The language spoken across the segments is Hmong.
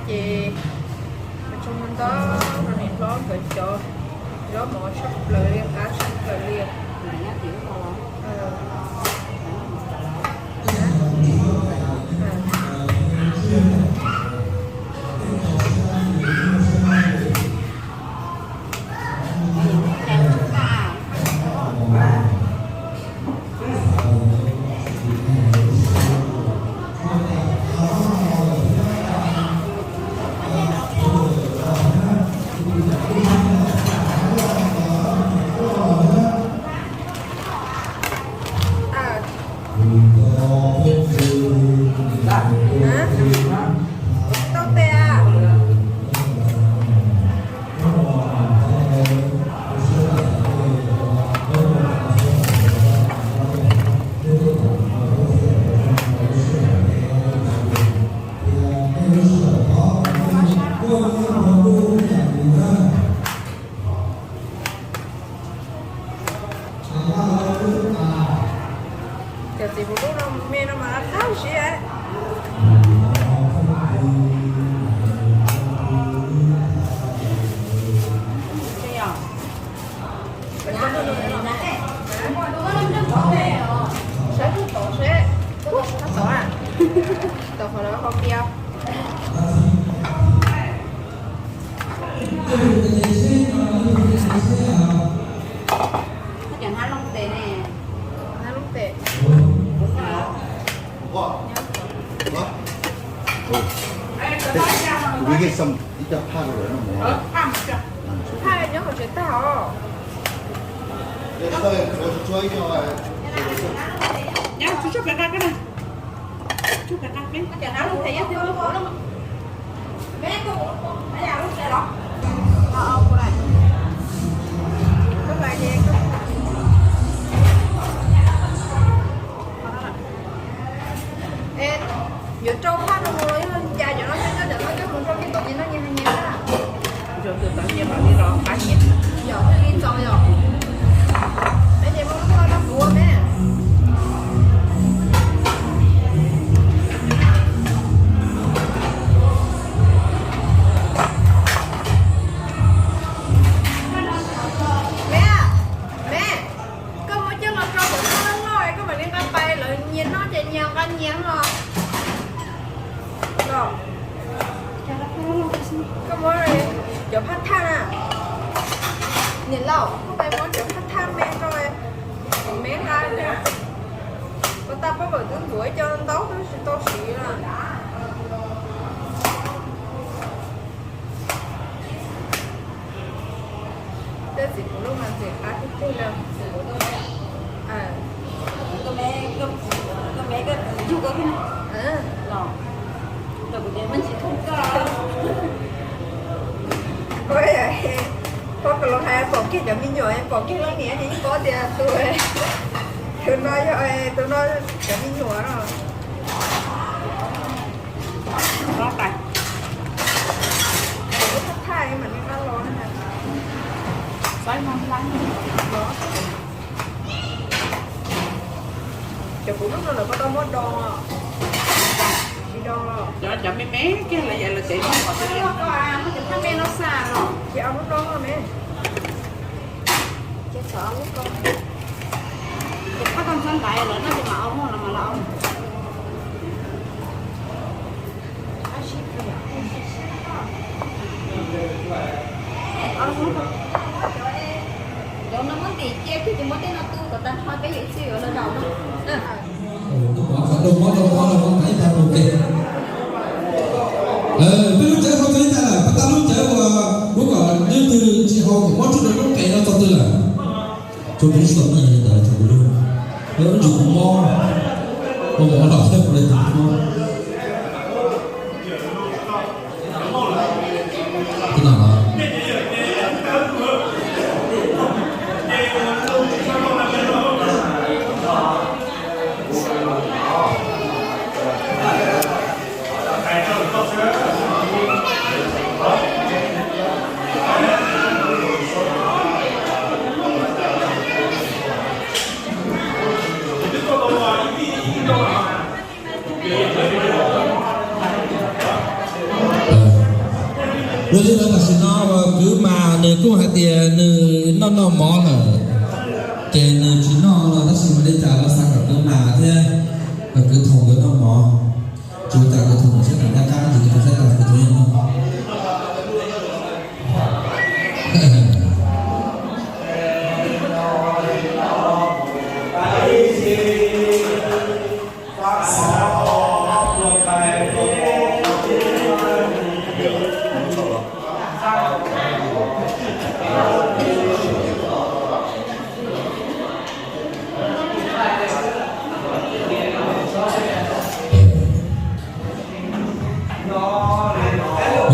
Ces mus tshua mus ntau rau niam hlob nkawd cov zaub mov tshaj plaws li, qab tshaj plaws li. Tau tes a. Cov txiv puv lub no me no mas qab zib. Saib tod seb, tod a, tod qhov lawv ho piav. Cov hnab looj tes ne, hnab looj tes. Phaj nyob hauv tsev tag os. Yuav rau phaj no mus los yog nca cov no coj cov no coj mus rau tib tom nyias noj nyias hais nyias na. Yog twb tau nyias mam li los qab nyias. Yog thiaj li txaus yom. Peb ces muab lub tuaj rau kuv ua me. Me, me, koj muab coj los rau cov noj loj loj es koj mam li nqa pais, lawv nyias noj ces nyias nqa nyias os. Los, koj muab cov phaj thaj na. Niam laus, koj pais muab cov phaj thaj me rau, me nqa. Koj tau pab pawg twb ntxuav ib co ntaub twb tsis tau siv na. Tej txiv puv lub mas ntxim qab tiag tiag li. Koj los hais pom kiag cov me nyuam, pom kiag leej niam ces yeej paub tias tus, tus no yog, tus no cov me nyuam no. Lub thaj thaj mam li nqa los na. Cov kuv lub no lawv puas tau muab do? Tsis do. Cov, cov me me kiag lawv yam lawv tsev muab qhov twg. Muab cov thaj me no xa los ces au lub no me. Ces txhob lub ko. Ces thaj koj ntxhab ntaiv lawv noj ces mam au muag los mam los au. Cov no muab ntim cia kiag ces muab tej no tu kom tag nrho peb yuav ib txhij yuav los zaum no. Tus qhov doo mob doo mob no muab thaij tag tus ke. Peb lub cawv txog twg tag lawm, peb tab lub cawv uas lub kom leej twg tsis haus kom mob tsuj rau lub qe no txog twg lawm? Tsuas kuv tsis tau noj li ntawd, tsuas kuv lub, lub tsuas kuv mob, ua mov los thiab kuv li tus mob. Twb no los. Yog li ntawd tam sim no uas kwv Mas nws kuj hais tias nws noj noj mov lawm, ces nws tsis noj no tab sis mas li cas los xav kom kwv Mas thiab kwv Thoom nkawd noj mov. Tsis ua cas, kwv Thoom saib kam ncaj qab, tsis ua cas, kwv Thoom yeej noj.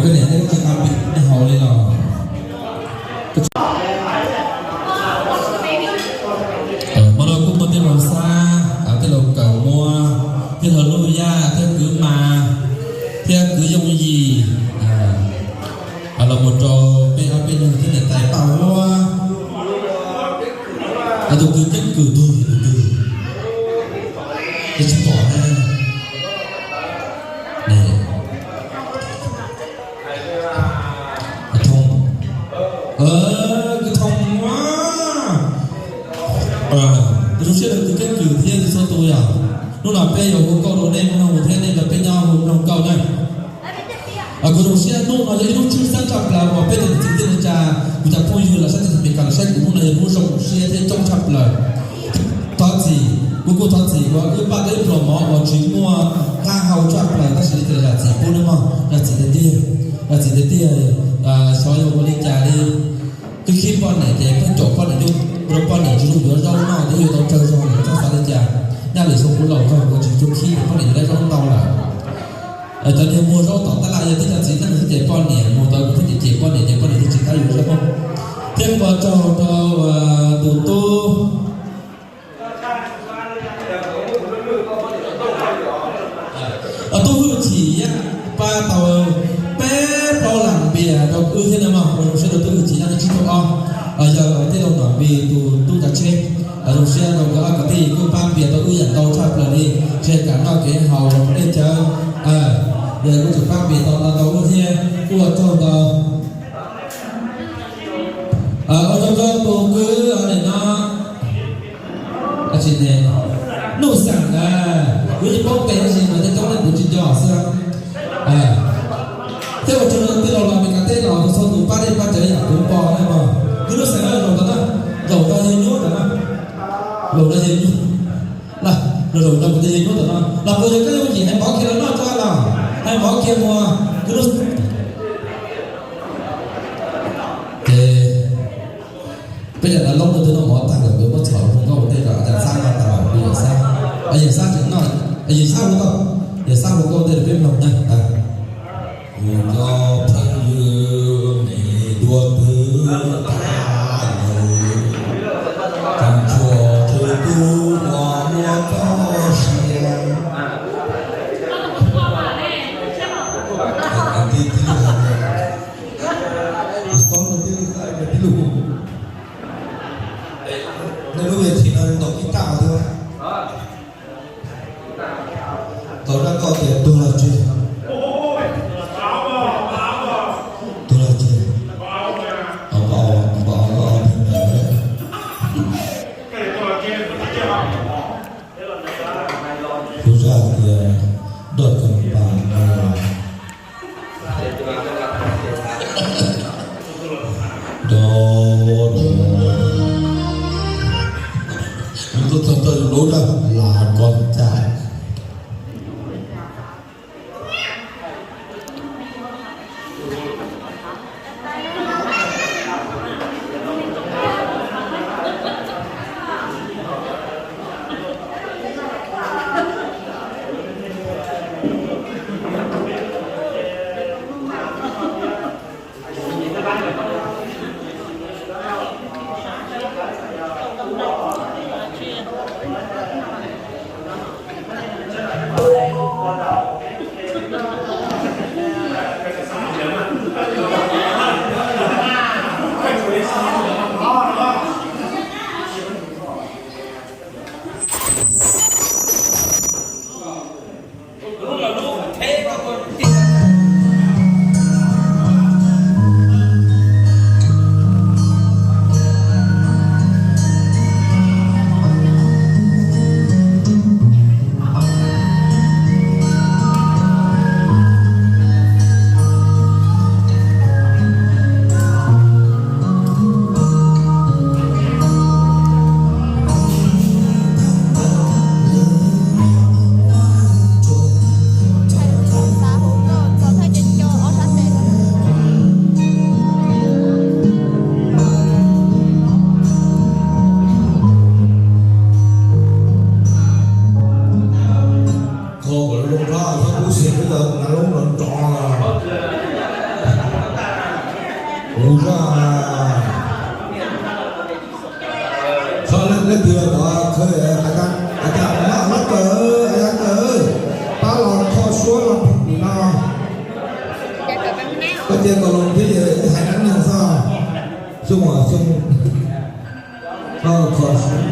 Koj niam, nej tsis nqa pim nej haus li los? Hmo no kuj muaj tij laug Xab, tij laug Kawm Muab, tij laug Nuj Yaj thiab kwv Mas thiab kwv Yooj Yim los mus rau peb ob peb nyuag thiab niam tais Paj Huab. Tus kwv Keeb Kwm tus twg? Twb tsis pom ne. Thoo, kwv Thoo, kuv zoo siab rau kwv Keeb Kwm thiab txhua tus yom. Hnub no peb yuav hu nkauj rau nej mloog thiab nej nrog peb nyob hu mloog nkauj na. Kuv zoo siab, hnub no yog ib hnub tshwj xeeb tshaj plaws uas peb cov niam txiv kwv tij neej tsa, kuv cov phooj ywg los saib txog txog Meskas los saib kuv hnub no yog hnub zoo siab thiab coob tshaj plaws. Thov txim, kuv kuj thov txim uas wb paj teb pluas mov uas tsis muaj qab hau tshaj plaws, tab sis li cas zam txim pub nawb mog, zam txim tiag tiag, zam txim tiag tiag. Xyov yog ua li cas li, twb khib poj niam ces pheej caum poj niam, rau poj niam tsis zoo yuav zaub noj ces yuav tau tsawg zog lawm, txhob xav li cas. Nyaj lwm xyoo kuv laus zog kuv tsis tshua khib ces poj niam yuav zaub ntau lawm. Cov niag muag zaub tom tab laj yog tib co txiv neej xwb ces poj niam mus tau kuv thiaj cem cem poj niam ces poj niam thiaj tsis kam yuav zaub. Thiab ua tsaug rau tus tub tub Hwj Chim Yaj pab tau peb plaub las npias rau wb thiab na mog. Ua zoo siab rau tub Hwj Chim Yaj, nej tsib caug ob, yog tij laug Nom Npis tus tub kav tsheb. Zoo siab rau nkawd ob kwv tij kuj pab npias tau wb yam ntau tshaj plaws li, tsis hais kev noj kev haus los mus dej cawv, yog kuj tseem pab npias tau ntau ntau wb thiab, kuj ua tsaug ntau. Ua tsaug rau tus kwv nim no, Nuj Xeem, kuv yeej paub tes tab sis mas tej coob leej kuv tsis nco xwb. Thiab ua tsaug rau tij laug los Meskas teb los txhua tus pab dej pab cawv yam kuv pom na mog. Kwv Nuj Xeem, zaum ntawd na, zaum no yawg nyuaj ntawm no, zaum no yawg nyuaj, zaum no kuv tus yawg nyuaj ntawm no los puas yog koj yuav cim hais mov kiag los noj tso los hais mov kiag mus. Kwv Nuj Xeem, ces peb yam no loob rau twg noj mov tag lawm nkawd muab txhom rau nkauj ua ntej kom Yawm Xab noj tag lawm, Yawm Xab, Yawm Xab tseem noj, Yawm Xab hu nkauj, Yawm Xab hu nkauj ua ntej rau peb mloog na. Kuv cov phooj ywg, nej dua twg tag lawm, tseem tshuav tswv tub uas muaj txoj sia. Tij, tij laug, kuv paub tij laug, tij laug, nej lub ves thim no ntaus kib taj thiab. Tau dab koj tias tuag los tseg, tuag los tseg, npau, npau, npau, kuv zaj tias doj cov pas no. Nto, nto, nto, lub dag las ko cas. Tau nav loob los nrov los. Kuv zaj, txhob leej twg los khaws, a cas, a cas, a cas, pab los kho suab los pum no. Koj cia kom los thiab, wb hais dab neeg xwb. Xyoo, xyoo, kho suab.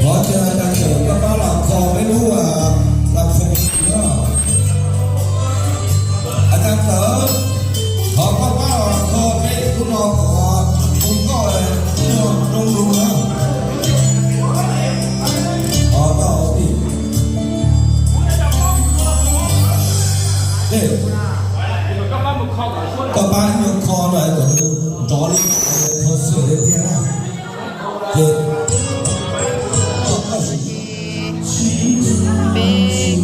Qhov tias a tas tawm koj pab los kho peb lub, a, las foos no. A tas tawm, thov koj pab los kho peb lub no kom zoo nkauj, zoo lug na. Thov koj ua tij. Koj pab ib nyuag kho no kom nws nrov li, kho xwm li tiag na. Peb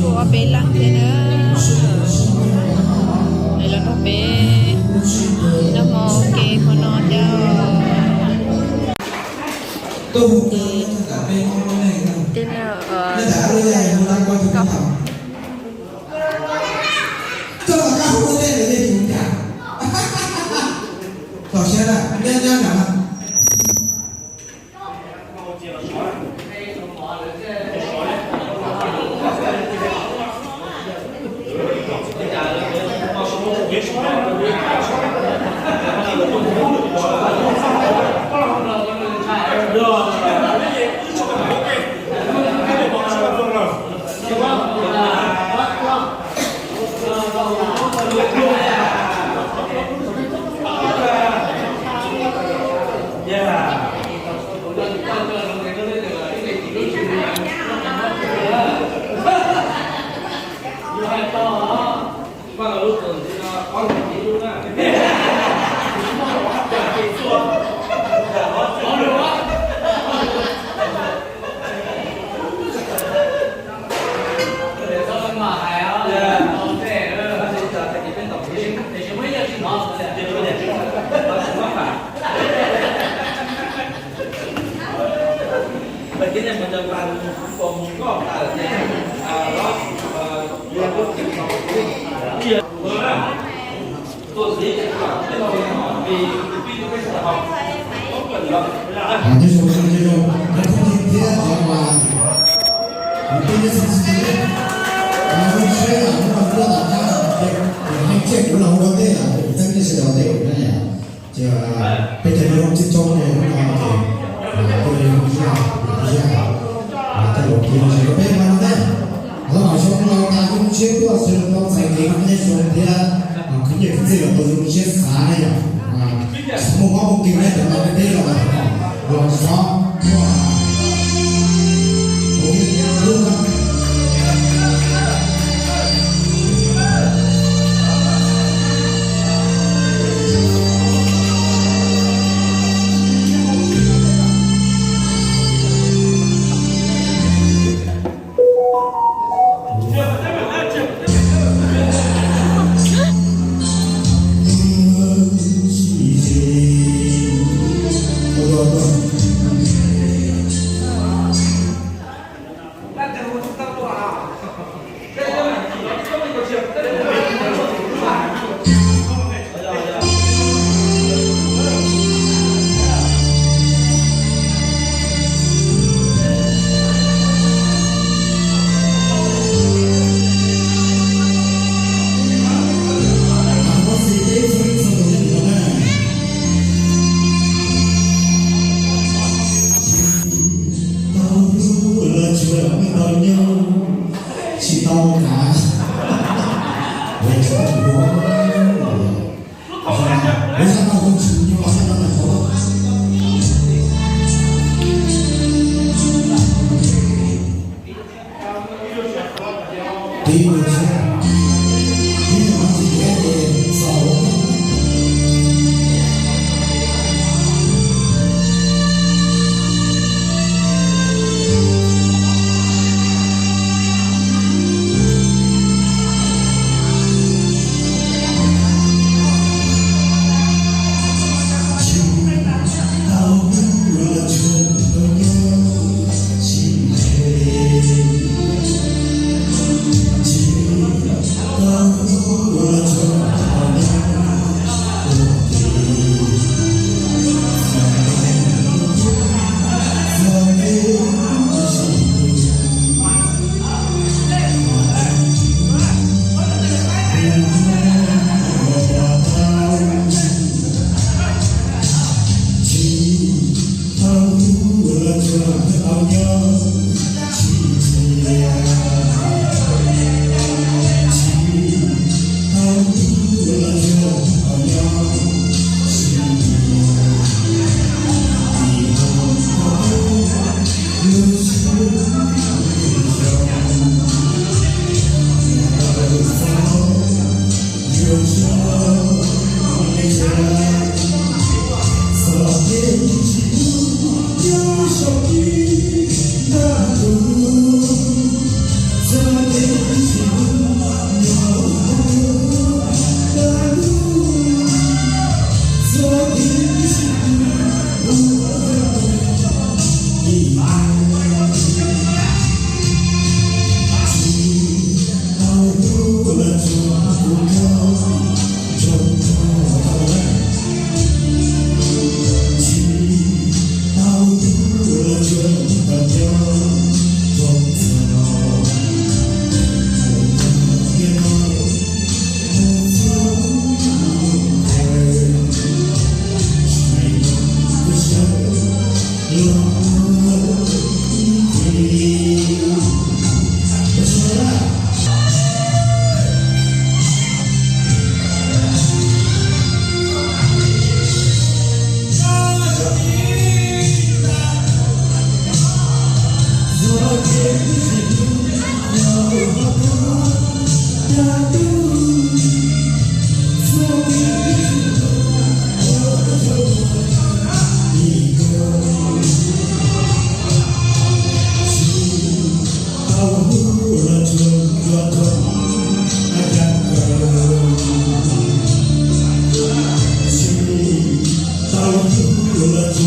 kuj ob peb leeg thiab na, es los nrog peb Tuaj hu kawg nyob rau ntawm peb Hmoob lub neej na. Nyob ntawm lub neej hu lab koj tus koj thaum, koj thaum koj hu lub neej lawm nej tus cas? Thaum siab na nyob nyob nram no. Nyob zoo, nyob zoo, nyob zoo thiab cov uas kuv twb nyob xov xwm, zoo siab yom, hnub no tuaj tom qab ces hais tias kuv los ua dej lawm, kuv txeeb nej sawv daws ntev na yom. Ces peb cov nyob Looj Txij Tsoob ne hnub no ces tuaj ua zaj, ua zaj, tej laus pib los sis rau peb hmo no na. Los tom xyoo no tas zoo siab tuaj sawv daws tau txais kev hlub nyob zoo thiab khwv nyiaj khwv txiaj los tau zoo siab xav na yom. Muaj mob muaj nkeeg na cov no peb los los xov muaj hlub na. Tau hlub los tsuas tau nyob, tsis tau kav, tsis tau hlub. Ua zaj no kuv tsis nyob ua zaj no lawm. Tiv mus tsis, tiv mus tsis kev ces txaus. Los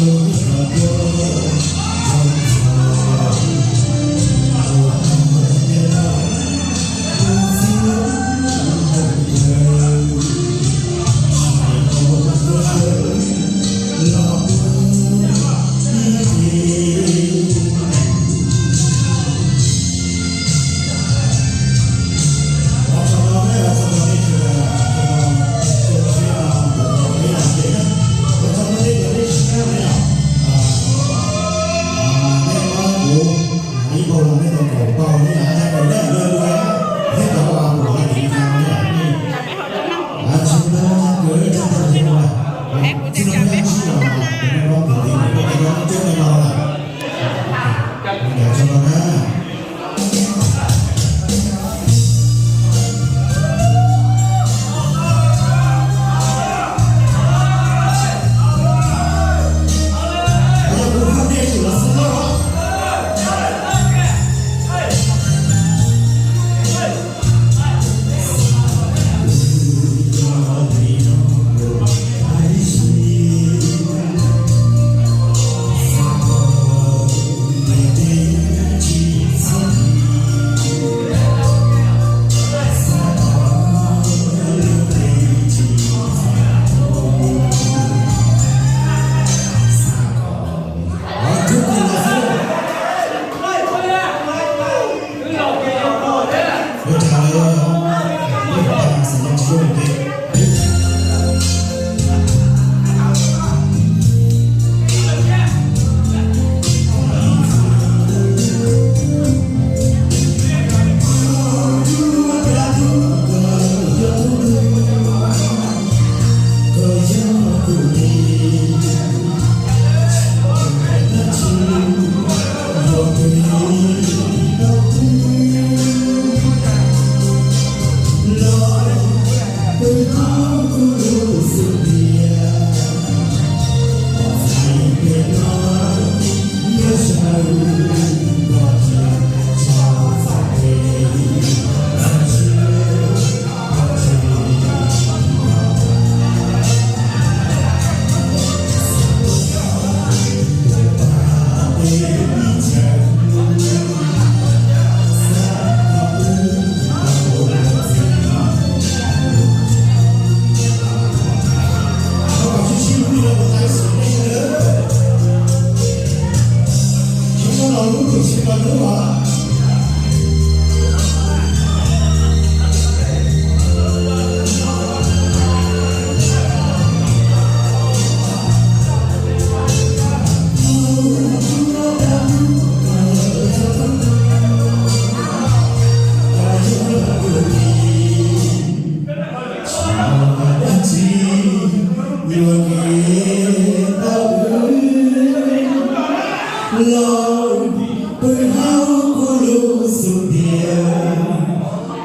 pw hauv kuv lub xub ntiag,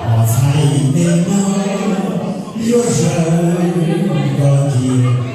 pom txhais tes no yuav zawm koj cia.